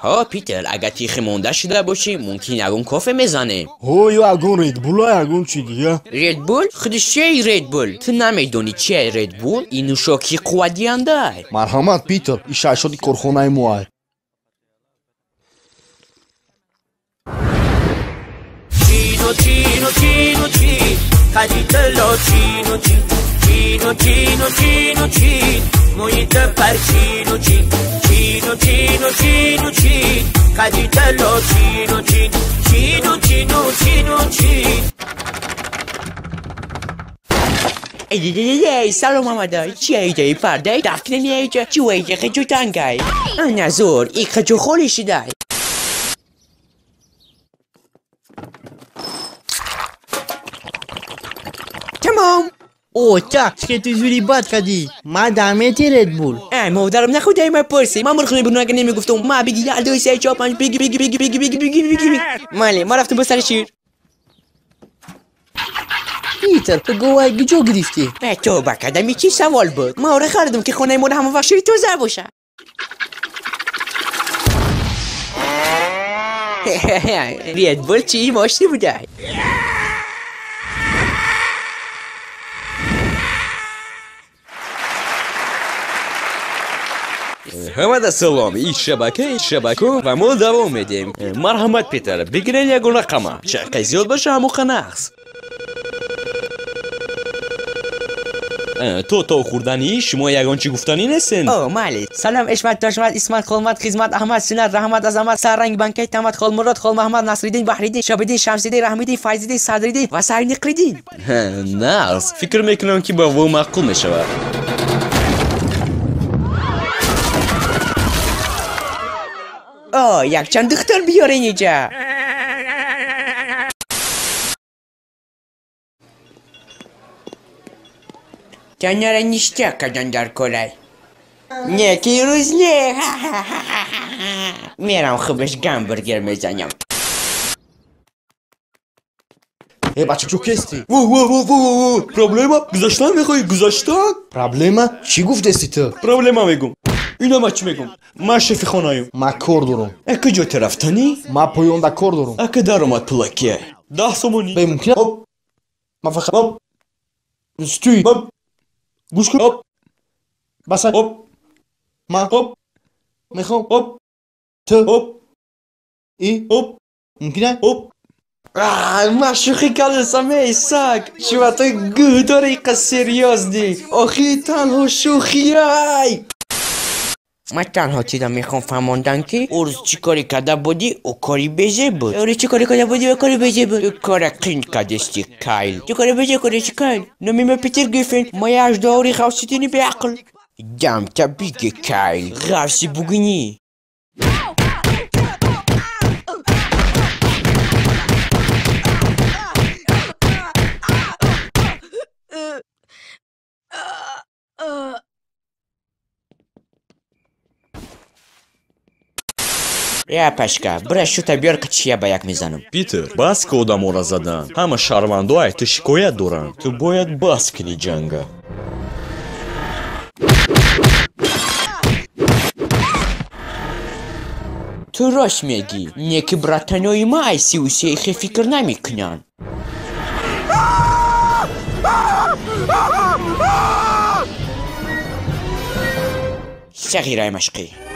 Ҳо, Питер, агар тихе монда шуда бошӣ, мумкин ягон кофе мезанем. Ҳо, ё ягон Редбул, ягон чи дига. Редбул? Худиш чиай Редбул? Ту намедонӣ чиай Редбул? Ин нӯшокии қувватдиҳандай. Марҳамат, Питер, ин шашоти корхонаи мо ай. Чину чину чину чи, хаҷитало чину чи, чину чину чину чи, муҳита пар чину чи, чину чину чину чи, хаҷитало чину чи, чину чину чину чи. Эй, салом омадай. Чи айҷаи пардай? Дафтани айҷа, чи вайҷа хеҷу тангай? Ана зур, и хеҷу холи шидай. Тамом. О, так, чӣ ту зури бад кардӣ? Ма дамети Редбул. Ай, модарам нахудай ма пурси. Ма мурхуни бурнага намегуфтум. Ма биги як, ду, се, чор, панҷ, биги, биги, биги, биги, биги, биги, биги, биги. Мале, ма рафтум ба сари шир. Питер, ту говай куҷо гирифтӣ? Э, тоба кардам, чӣ савол буд? Ма ора харидам, ки хонаи мо ҳама вақт шири тоза боша. Редбул чӣ мошини будай? Ҳамада салом, ин шабакаи шабаку ва мо давом медиҳем. Марҳамат, Питер, бигирен ягон рақама. Чаққай зиёд боша, ҳамоқа нағз. То хӯрдани шумо ягон чӣ гуфтанӣ нестен? О, майли. Салом, Ишмат, Тошмат, Исмат, Холмат, Хизмат, Аҳмад, Сунат, Раҳмат, Азамат, Сарранг, Банкай, Тамат, Холмурод, Холмаҳмад, Насриддин, Баҳриддин, Шобиддин, Шамсиддин, Раҳмиддин, Файзиддин, Садриддин ва Сарниқриддин. Нағз. Фикр мекунам, ки ба во маъқул мешавад. О, якчанд духтар биёрен иҷа. Танара ништяк кардан дар корай. Не, ки рӯз не. Мерам хубаш гамбургер мезанам. Э, бача, чӯ кестӣ? Во, во, во, во, во, проблема? Гузаштан мехоҳӣ, гузаштан? Проблема? Чӣ гуфтести ту? Проблема мегум. Ино ма чӣ мегум? Ман шефи хонаем. Ман кор дорам. Э, куҷо ту рафтанӣ? Ман поёнда кор дорам. Ака даромад пулакия. 10 сомонӣ. Бе, мумкин? Хоп. Ман фақат Хоп. Стой. Хоп. Гӯш кун. Хоп. Баса. Хоп. Ман Хоп. мехоҳам. Хоп. Ту. Хоп. И. Хоп. Мумкин? Хоп. Ман шӯхӣ кардасам, эй саг. Шума ту гӯ дори иқа серьёзни. Охи танҳо шӯхиай. Ман танҳо чиза мехоҳам фаҳмондан, ки ӯ рӯз чӣ коре карда будӣ, ӯ кори безе буд. Ӯ рӯз чӣ коре карда будӣ, ӯ кори безе буд. Ӯ кора қин кардести, Кайл. Чӣ кори безе кардести, Кайл? Номи ман Питер Гриффин, ма як аждаҳори ғавсиддини беақл. Дамта биги, Кайл, ғавси бугинӣ. Я пашка, бира шута биёр, ки чия ба як мезанам. Питер, бас ки одаморо задан. Ҳама шаҳрвандо ай ту шикоят доранд. Ту бояд бас кунӣ ҷанга. Ту рост мегӣ, не ки братанои ма ай сиву се хе фикр намекунанд. Сағираи машқӣ.